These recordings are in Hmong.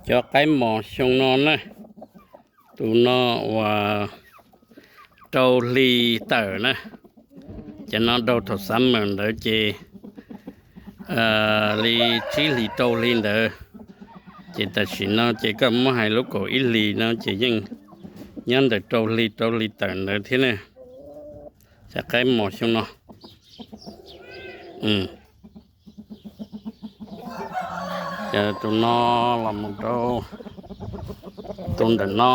Cov qaib mos xyoo no na, tus no uas rau hli tawm na, ces no raug thaum xav meem ntawd ces li tsib hlis rau hli ntawd, ces tam sim no ces koj muab hais lub kaum ib hlis no ces yeej nyob ntawm rau hli rau hli tawm ntawd thiab ne. Cov qaib mos xyoo no, tus no los mus rau tus ntawm no,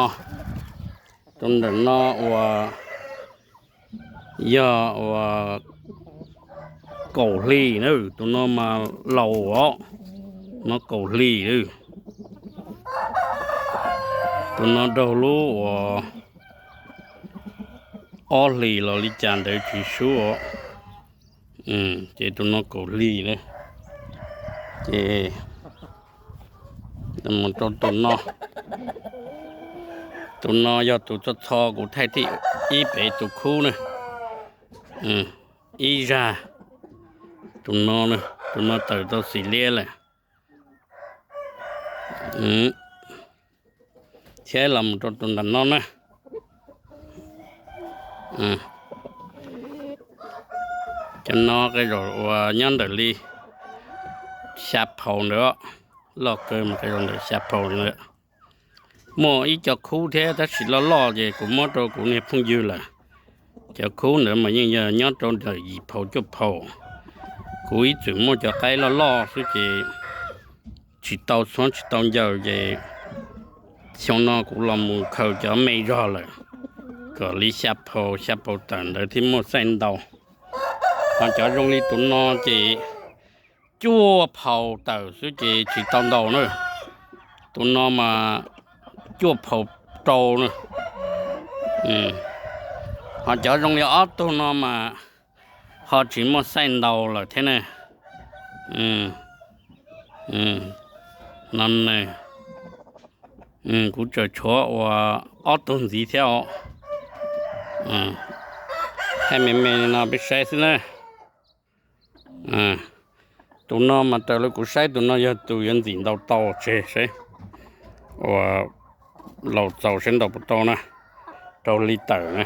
tus ntawm no uas yog uas kaum hli na, tus no mas laus os, no kaum hli. Tus no raug lub uas ob hlis los li cas ntawd tsis sub os. Ces tus no kaum hli na. Ces mus rau tus no, tus no yog tus txho txho kuv thaij thib ib pem tus khub na, ib zag. Tus no, tus no tawm tau xim liab lawm. Thiab los mus rau tus ntawm no na. Cov no qee zaum uas nyob ntawm li xya phaus ntawd, loj kawg mas qee zaum ntawm xya phaus ntawd. Muaj ib co khub thiab tab sis loj loj ces kuv muab rau kuv niag phooj ywg lawm. Cov khub ntawd mas yeej yog nyob rau ntawm yim phaus cuaj phaus. Kuv ib txwm muaj cov qaib loj loj xwb ces tsis tau xuab tsis tau ncaws ces xyoo no kuv los mus khaws cov me zog lawm, kom li xya phaus xya phaus tawm ntawd thiaj muaj xaij ntau. Ho cov zoo li tus no ces cuaj phaus tawm xwb ces tsis tau ntau na. Tus no mas cuaj phaus rau na. Ho cov zoo li ob tug no mas ho tsis muaj xaij ntau lawm thiab ne. No, kuv tseem tshuav ua ob tug ntxiv thiab os. Thaij me me no peb saib xwb na. Tus no mas raws li kuv saib tus no yog tus yuav ntxim ntau tau tseg saib, uas laus txaus saib ntau puas tau na, rau hli tawm na.